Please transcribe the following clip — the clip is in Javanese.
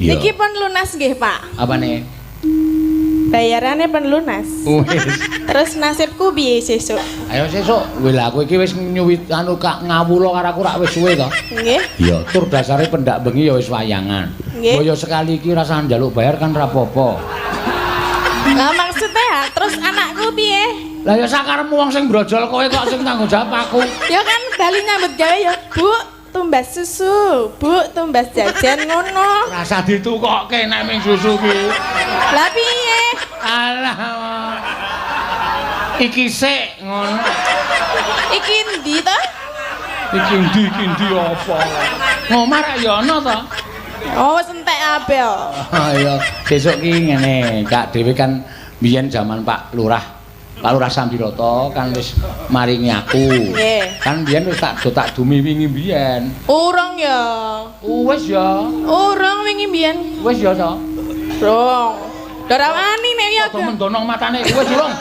Iya. Niki pun lunas nggih, Pak. Apane? Bayarannya pun lunas. Wis. Terus nasibku piye sesuk? Ayo sesuk, wih lah aku iki wis nyuwit anu kak ngawula karo aku rak wis suwe to. Nggih. Iya, tur dasare pendak bengi ya wis wayangan. Nggih. Mbok ya sekali iki rasah njaluk bayar kan ra apa-apa. Lah maksudnya ya, terus anakku piye? Lah ya sakarepmu, wong sing brojol kowe kok sing tanggung jawab aku. Ya kan bali nyambut gawe ya, Bu, tumbas susu, Bu, tumbas jajan ngono. Rasah ditukokke nek ming susu ki. Lah piye? Alah. Iki sik ngono. Iki endi to? Iki ndi, iki ndi apa? Ngomah rak ya ana to. Oh, wis entek kabeh. Oh. Ayo, sesuk ki ngene, Kak dhewe kan biyen jaman Pak Lurah. Pak Lurah Sambiroto kan wis maringi aku. Nggih. Kan biyen wis tak do tak dumi wingi biyen. Urung ya. Wis ya. Urung wingi biyen. Wis ya to. Urung. Ora wani nek ya. Padha mendonong matane, wis urung.